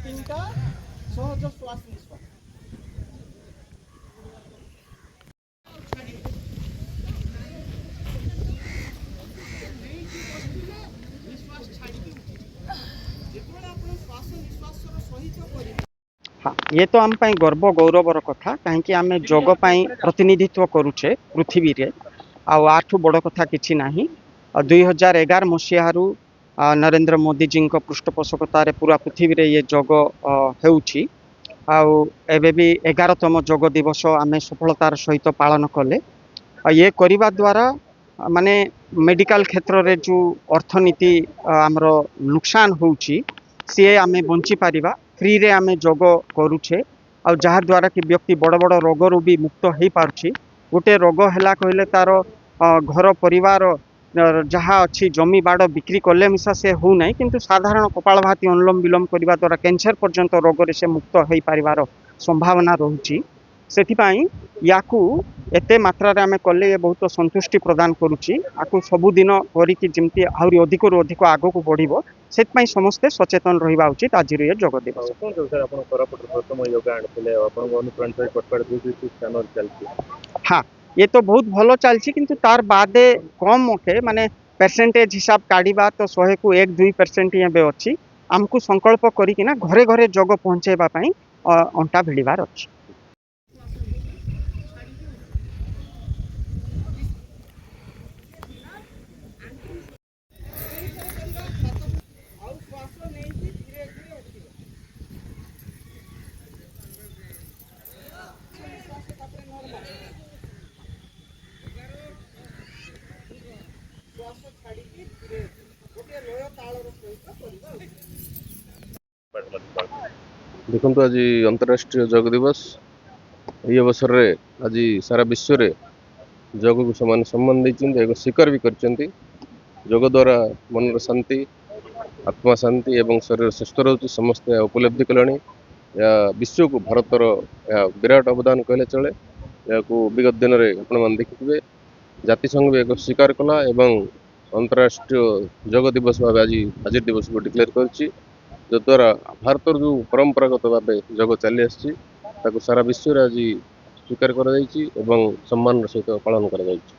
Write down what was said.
3ଟା ସହଜ ଶ୍ୱାସ ନିଶ୍ୱାସ। ନିଶ୍ୱାସ ଛାଡ଼ିକି ଯେତେବେଳେ ଆପଣ ଶ୍ୱାସ ନିଶ୍ୱାସର ସହିତ କରିବେ। ହଁ, ଇଏ ତ ଆମ ପାଇଁ ଗର୍ବ ଗୌରବର କଥା, କାହିଁକି ଆମେ ଯୋଗ ପାଇଁ ପ୍ରତିନିଧିତ୍ୱ କରୁଛେ ପୃଥିବୀରେ, ଆଉ ଆଠୁ ବଡ଼ କଥା କିଛି ନାହିଁ। ଆଉ 2011 ମସିହାରୁ ନରେନ୍ଦ୍ର ମୋଦିଜୀଙ୍କ ପୃଷ୍ଠପୋଷକତାରେ ପୁରା ପୃଥିବୀରେ ଇଏ ଯୋଗ ହେଉଛି। ଆଉ ଏବେ ବି 11ତମ ଯୋଗ ଦିବସ ଆମେ ସଫଳତାର ସହିତ ପାଳନ କଲେ। ଆଉ ଇଏ କରିବା ଦ୍ୱାରା ମାନେ ମେଡ଼ିକାଲ କ୍ଷେତ୍ରରେ ଯେଉଁ ଅର୍ଥନୀତି ଆମର ନୁକସାନ ହେଉଛି, ସିଏ ଆମେ ବଞ୍ଚିପାରିବା। ଫ୍ରିରେ ଆମେ ଯୋଗ କରୁଛେ, ଆଉ ଯାହାଦ୍ୱାରା କି ବ୍ୟକ୍ତି ବଡ଼ ବଡ଼ ରୋଗରୁ ବି ମୁକ୍ତ ହେଇପାରୁଛି। ଗୋଟେ ରୋଗ ହେଲା କହିଲେ ତାର ଘର ପରିବାର ଯାହା ଅଛି ଜମି ବାଡ଼ ବିକ୍ରି କଲେ ମିଶା ସେ ହେଉନାହିଁ, କିନ୍ତୁ ସାଧାରଣ କପାଳଭାତି ଅନୁଲୋମ ବିଲୋମ କରିବା ଦ୍ୱାରା କ୍ୟାନ୍ସର ପର୍ଯ୍ୟନ୍ତ ରୋଗରେ ସେ ମୁକ୍ତ ହେଇପାରିବାର ସମ୍ଭାବନା ରହୁଛି। ସେଥିପାଇଁ ୟାକୁ ଏତେ ମାତ୍ରାରେ ଆମେ କଲେ ଏ ବହୁତ ସନ୍ତୁଷ୍ଟି ପ୍ରଦାନ କରୁଛି। ଆକୁ ସବୁଦିନ କରିକି ଯେମିତି ଆହୁରି ଅଧିକରୁ ଅଧିକ ଆଗକୁ ବଢ଼ିବ, ସେଥିପାଇଁ ସମସ୍ତେ ସଚେତନ ରହିବା ଉଚିତ ଆଜିର ଏ ଯୋଗ ଦିବସ। କ'ଣ ସାର୍, ଆପଣ କୋରାପୁଟରୁ ପ୍ରଥମ ଯୋଗା ଆଣିଥିଲେ, ଆପଣଙ୍କ ଅନୁପ୍ରାଣିତ ହୋଇ କୋଟପାଡ଼ 2 ସ୍ଥାନରେ ଚାଲିଛି? ହଁ, ଇଏ ତ ବହୁତ ଭଲ ଚାଲିଛି, କିନ୍ତୁ ତାର ବାଦେ କମ୍ ଅଟେ। ମାନେ ପରସେଣ୍ଟେଜ ହିସାବ କାଢ଼ିବା ତ 100କୁ 1-2% ହିଁ ଏବେ ଅଛି। ଆମକୁ ସଂକଳ୍ପ କରିକିନା ଘରେ ଘରେ ଯୋଗ ପହଞ୍ଚାଇବା ପାଇଁ ଅଣ୍ଟା ଭିଡ଼ିବାର ଅଛି। ଆଉ ଶ୍ୱାସ ନେଇକି ଧୀରେ ଧୀରେ ଉଠିବ। ନିଶ୍ୱାସ ତାପରେ ନର୍ମାଲ ଶ୍ୱାସ ଛାଡ଼ିକି ଧୀରେ ଗୋଟିଏ ଲୟ ତାଳର ସହିତ କରିବା ଉଚିତ। ଦେଖନ୍ତୁ, ଆଜି ଅନ୍ତରାଷ୍ଟ୍ରୀୟ ଯୋଗ ଦିବସ। ଏହି ଅବସରରେ ଆଜି ସାରା ବିଶ୍ୱରେ ଯୋଗକୁ ସେମାନେ ସମ୍ମାନ ଦେଇଛନ୍ତି, ଏକ ସ୍ୱୀକାର ବି କରିଛନ୍ତି। ଯୋଗ ଦ୍ୱାରା ମନର ଶାନ୍ତି, ଆତ୍ମା ଶାନ୍ତି ଏବଂ ଶରୀର ସୁସ୍ଥ ରହୁଛି, ସମସ୍ତେ ଏହା ଉପଲବ୍ଧି କଲେଣି। ଏହା ବିଶ୍ୱକୁ ଭାରତର ଏହା ବିରାଟ ଅବଦାନ କହିଲେ ଚଳେ। ଏହାକୁ ବିଗତ ଦିନରେ ଆପଣମାନେ ଦେଖିଥିବେ, ଜାତିସଂଘ ବି ଏକ ସ୍ୱୀକାର କଲା ଏବଂ ଅନ୍ତରାଷ୍ଟ୍ରୀୟ ଯୋଗ ଦିବସ ଭାବେ ଆଜି ଆଜିର ଦିବସକୁ ଡିକ୍ଲେୟାର କରିଛି, ଯଦ୍ୱାରା ଭାରତର ଯେଉଁ ପରମ୍ପରାଗତ ଭାବେ ଯୋଗ ଚାଲି ଆସିଛି, ତାକୁ ସାରା ବିଶ୍ୱରେ ଆଜି ସ୍ୱୀକାର କରାଯାଇଛି ଏବଂ ସମ୍ମାନର ସହିତ ପାଳନ କରାଯାଉଛି।